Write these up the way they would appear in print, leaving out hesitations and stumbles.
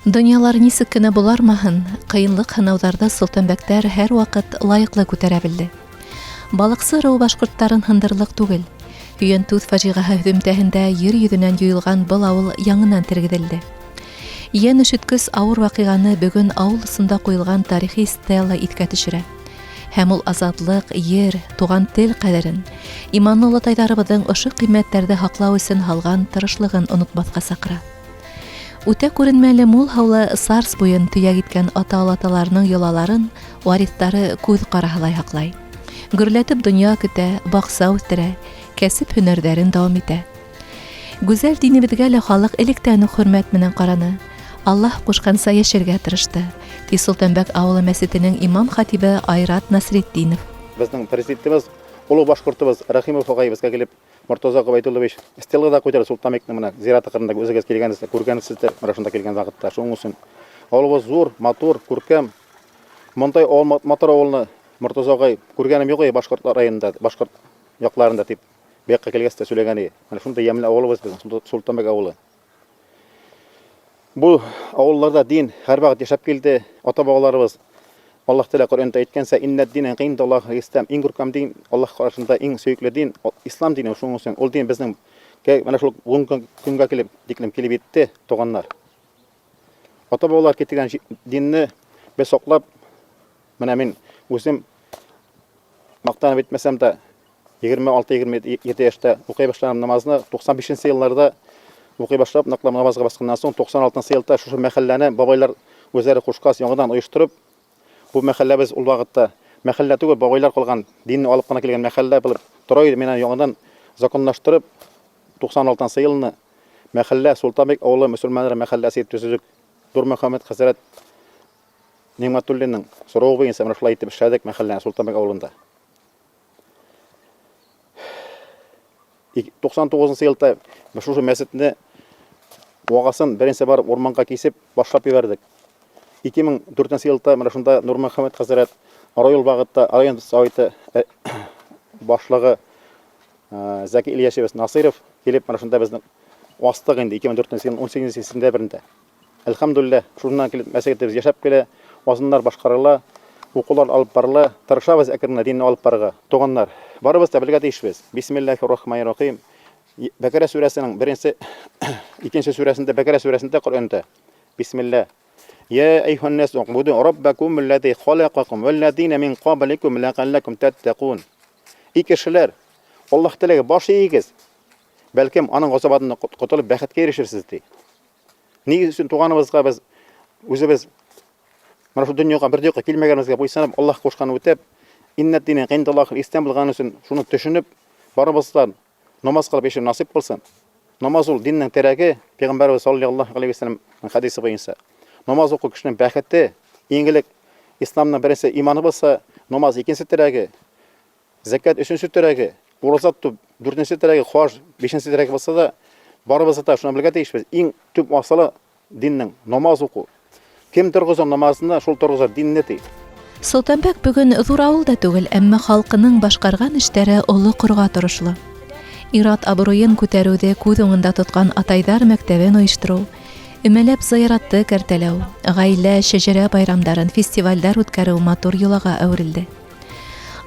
Донъялар нисек кенә болармаһын, ҡыйынлыҡ-һынауҙарҙы солтанбәктәр һәрваҡыт лайыҡлы күтәрә белде. Балыҡсы ырыуы башҡорттарын һындырырлыҡ түгел. Һөйәнтүҙ фажиғаһы һөҙөмтәһендә ер йөҙөнән юйылған был ауыл яңынан тергеҙелде. Йән өшөткөс ауыр ваҡиғаны бөгөн ауыл осонда ҡуйылған тарихи стела иҫкә төшөрә. Һәм ул азатлыҡ, ер, туған тел ҡәҙерен, иманлы олатайҙарыбыҙҙың ошо ҡиммәттәрҙе һаҡлау өсөн һалған тырышлығын онотмаҫҡа саҡыра. Үтә күренмәле мул һыулы Сарс буйын төйәк иткән ата-олаталарының йолаларын вариҫтары күҙ ҡараһылай һаҡлай. Гөрләтеп донъя көтә, баҡса үҫтерә, кәсеп-һөнәрҙәрен дауам итә. Гүзәл динебеҙгә лә халыҡ электән үк хөрмәт менән ҡараны. Аллаһ ҡушҡанса йәшәргә тырышты, ти Солтанбәк авылы мәсетенең имам-хатибы Айрат Насретдинов. Безнең президентыбыз, олуг башкортыбыз Рәхимов агай безгә килеп Мортаза Гобәйдуллович стела да куйдылар Солтанбекнең менә зираты кырында үзегез килгәнсез, күргәнсездер, менә шунда килгән вакытта. Шуның өчен авылыбыз зур, матур, күркәм. Мондай авыл, матур авылны Мортаза агай күргәнем юк иде башкорт районында, башкорт якларында дип бу якка килгәч тә сөйләгән иде. Менә шундый ямьле авылыбыз безнең Солтанбек авылы. Бу авылларда дин һәрвакыт яшәп килде. Ата-бабаларыбыз Аллаһ Тәгалә Коръәндә әйткәнчә, "Иннә динә гыйндаллаһи ислам", иң күркәм дин, Аллаһ каршында иң сөекле дин ислам дине. Шуның өчен ул дин безнең менә шул бүгенге көнгә килеп тиклем килеп җитте, туганнар. Ата-бабалар китергән динне без саклап, менә мин үзем мактанып әйтмәсәм дә, 26-27 яшьтә укый башладым намазны. 95 нче елларда укый башлап, ныклап намазга басканнан соң, 96 нчы елда шушы мәхәлләне бабайлар үзләре кушкач, яңадан оештырып, бу мәхәлләбез ул вакытта мәхәллә түгел, бабайлар калган динне алып кына килгән мәхәллә булып тора иде. Мин аны яңадан законлаштырып, 96 нчы елны мәхәллә Солтанбек авылы мөселманнары мәхәлләсе итеп төзедек. Нурмөхәммәт хәзрәт Нигъмәтуллинның соравы буенча менә шулай итеп эшләдек мәхәлләне Солтанбек авылында. 99 елда шушы мәсетне вагасын беренче барып урманга кисеп башлап җибәрдек. 2004 елда менә шунда Нурмөхәммәт хәзрәт район вакытта район советы э, башлыгы э, Зәки Ильяшевич Насыров килеп менә шунда безне астык инде 2004 елның 18 сентябрендә. Әлхәмдүлилләһ, шуннан килеп мәсәгетебез яшәп килә, азаннар башкарыла, укулар алып барыла, тырышабыз әкрен генә динне алып барырга. Туганнар, барыбыз да белергә тиешбез. Бисмиллаһир рахманир рахим. Бәкәрә сүрәсенең беренче, икенче сүрәсендә, Бәкәрә сүрәсендә Коръәндә Бисмилла. Я әйһән нас уъбуду раббакум аллази халакакум валлазина мин кабликум ләгаллакум таттакун. И кешеләр, Аллаһ Тәгаләгә баш иегез, бәлкем аның газабыннан котылып бәхеткә ирешерсез ди. Ни өчен туганыбызга без үзебез менә шул дөньяга бер дөньяга килмәгәнебезгә буйсынып, Аллаһ кушканны үтәп, иннә дине гиндаллахил ислам булган өчен шуны төшенеп, барыбыздан намаз кылып яшәү насыйп кылсын. Намаз ул диннең терәге, Пәйгамбәребез саллаллаһу алейһи ва сәлләм хәдисе буенча. Намаз уку кешенең бәхете, иң элек исламның беренче иманы булса, намаз икенче терәге, Зәкят өченче терәге, ураза тоту дүртенче терәге, хаж бишенче терәге булса да, барыбыз да шуны белергә тиешбез. Иң төп асылы диннең намаз уку. Кем торгыза намазны, шул торгыза динне ди. Солтанбәк бүген зур авыл да түгел, әмма халкының башкарган эшләре олы корга торышлы. Ир-ат абруен күтәрүде күз уңында тоткан Атайдар мәктәбен оештыру, өмәләп зыяратты кәртәләү, гаилә, шәҗәрә байрамдарын, фестивальләр үткәрү матур йолага әверелде.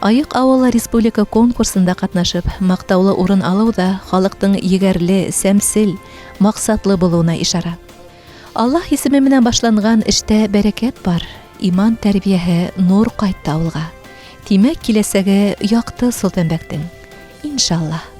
Аек авыл республика конкурсында катнашып, мактаулы урын алу да халыкның егәрле, сәмсел, максатлы булуына ишарә. Аллаһ исеме менән башланган эштә бәрәкәт бар, иман тәрбияһе нур кайтты авылга. Тимәк, киләсәге якты Солтанбәктең. Иншаллаһ.